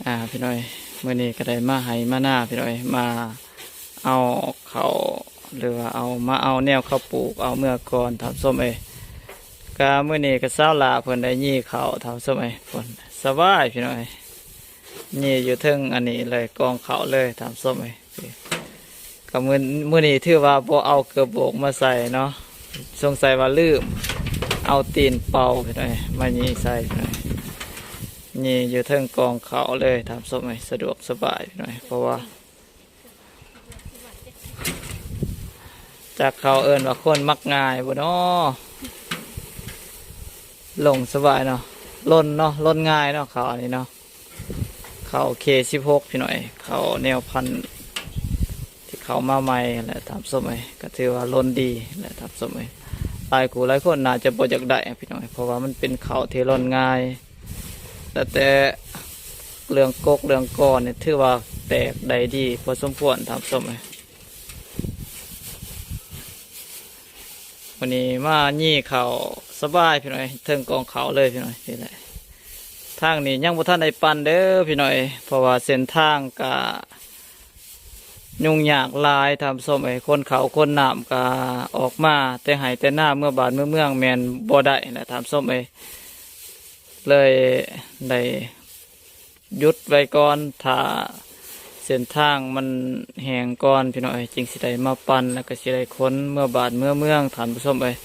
ອ່າ ພີ່ນ້ອງເອີຍ ມື້ນີ້ກໍໄດ້ມາໄຮ່ມານາ ພີ່ນ້ອງເອີຍ ມາເອົາເຂົ້າ ຫຼືວ່າເອົາ ມາເອົາແນວເຂົ້າປູກເອົາເມືອກ່ອນ ທ່ານຜູ້ຊົມເອີຍ. ກະມື້ນີ້ກະສາວຫຼ້າເພິ່ນໄດ້ຢີ່ເຂົ້າ ທ່ານຜູ້ຊົມເອີຍ ເພິ່ນສະບາຍ ພີ່ນ້ອງເອີຍ ຢີ່ຢູ່ເທິງອັນນີ້ເລີຍ ກອງເຂົ້າເລີຍ ທ່ານຜູ້ຊົມເອີຍ. ກໍມື້ ມື້ນີ້ຖືວ່າບໍ່ເອົາເກີບໂບກມາໃສ່ເນາະ ສົງໄສວ່າລືມເອົາຕີນເປົ່າ ພີ່ນ້ອງເອີຍ ມາຢີ່ໃສ່ ພີ່ນ້ອງເອີຍ. ຢີ່ຢູ່ເທິງກອງເຂົ້າເລີຍ ທ່ານຜູ້ຊົມເອີຍ ສະດວກສະບາຍ ພີ່ນ້ອງເອີຍ ເພາະວ່າ ຈັກເຂົາເອີ້ນວ່າຄົນມັກງ່າຍບໍ່ເນາະ ລົງສະບາຍເນາະ ຫຼົ່ນເນາະ ຫຼົ່ນງ່າຍເນາະ ເຂົ້າອັນນີ້ເນາະ. ເຂົ້າເຄສິບຫົກ ພີ່ນ້ອງເອີຍ ເຂົ້າແນວພັນທີ່ເຂົ້າມາໃໝ່ຫັ້ນແຫຼະ ທ່ານຜູ້ຊົມເອີຍ ກໍຖືວ່າຫຼົ່ນດີແຫຼະ ທ່ານຜູ້ຊົມເອີຍ. ຫຼາຍຄູ່ຫຼາຍຄົນໜ້າຈະບໍ່ຢາກໄດ້ ພີ່ນ້ອງເອີຍ ເພາະວ່າມັນເປັນເຂົ້າທີ່ຫຼົ່ນງ່າຍ ແຕ່ ແຕ່ເລື່ອງກົກເລື່ອງກ່ອນນີ້ ຖືວ່າແຕກໄດ້ດີພໍສົມຄວນ ທ່ານຜູ້ຊົມເອີຍ. ວັນນີ້ມາຢີ່ເຂົ້າສະບາຍ ພີ່ນ້ອງເອີຍ ເທິງກອງເຂົ້າເລີຍ ພີ່ນ້ອງເອີຍ. ນີ້ແຫຼະ ທາງນີ້ຍັງບໍ່ທັນໄດ້ປັ່ນເດີ ພີ່ນ້ອງເອີຍ ເພາະວ່າເສັ້ນທາງກະຫຍຸ້ງຍາກຫຼາຍ ທ່ານຜູ້ຊົມເອີຍ. ຂົນເຂົ້າຂົນນ້ຳກະອອກມາແຕ່ໄຮ່ແຕ່ນາ ເມືອບ້ານເມືອເມືອງແມ່ນບໍ່ໄດ້ແຫຼະ ທ່ານຜູ້ຊົມເອີຍ ເລີຍໄດ້ ຢຸດໄວ້ກ່ອນ ຖ້າເສັ້ນທາງມັນແຫ້ງກ່ອນ ພີ່ນ້ອງເອີຍ ຈຶ່ງຊິໄດ້ມາປັ່ນ ແລ້ວກໍຊິໄດ້ຂົນເມືອບ້ານເມືອເມືອງ ທ່ານຜູ້ຊົມເອີຍ.